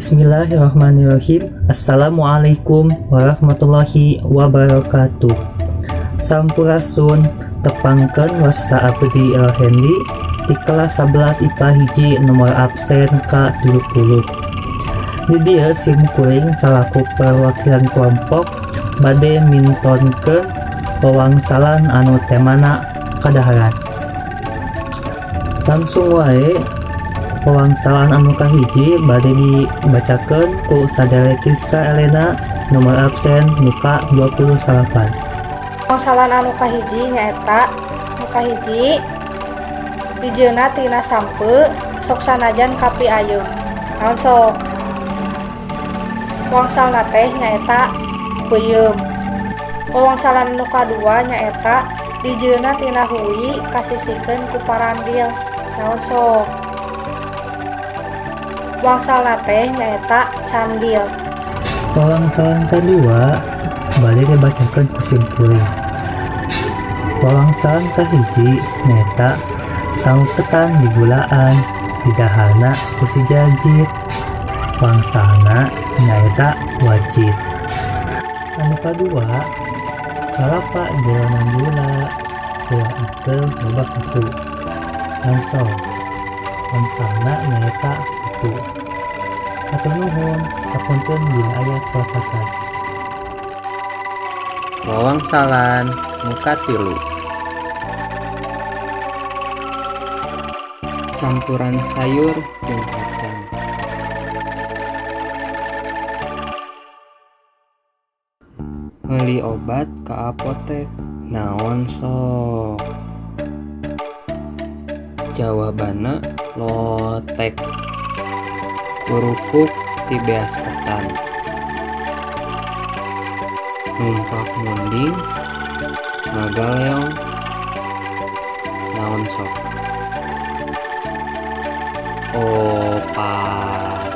Bismillahirrahmanirrahim. Assalamualaikum warahmatullahi wabarakatuh. Sampurasun, tepangkeun wasta abdi Rohendi di kelas 11 IPA 1 nomor absen K70. Di dieu sim kuring salaku perwakilan kelompok bade mintonkeun wawangsalan anu temana kadaharan. Langsung wae, wawangsalan anu kahiji bade dibacakeun ku saderek Kristra Elena nomor absen nu ka-28. Wangsalan anu kahiji nyaeta, nu kahiji, dijieunna tina sampeu sok sanajan kapiayeum, naon sok? Wangsalna teh nyaeta peuyeum. Wawangsalan nu kadua nyaeta dijieunna tina hui kasisikeun ku parandil, naon sok? Wangsalna teh nyaeta candil. Wawangsalan kadua bade dibacakeun ku sim kuring. Wawangsalan kahiji nyaeta sangu ketan digulaan didaharna ku si Jajit. Wangsalna nyaeta wajit. Anu kadua, kalapa jeronan gula seueur akeul loba kutu, naon sok? Wangsalna nyaeta kutu. Hatur nuhun, hapunten bila aya kalepatan. Wawangsalan nu katilu. Campuran sayur jeung kacang. Meuli obat ka apotek, naon sok? Jawabanna lotek. Kurupuk ti beas ketan. Numpak munding ngagaleong, naon sok? Opat.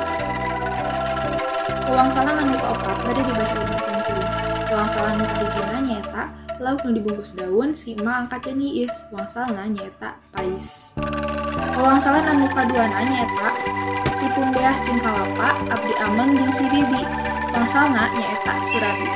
Wawangsalan anu kaopat bade dibacakeun ku sim kuring. Wawangsalan nu kahijina nyaeta lauk nu dibungkus daun si emak angkat jeung iis, wangsalna nyaeta pais. Wawangsalan anu kaduana nyaeta tipung beah jeung kalapa abdi ameng jeung si bibi, wangsalna nyaeta surabi.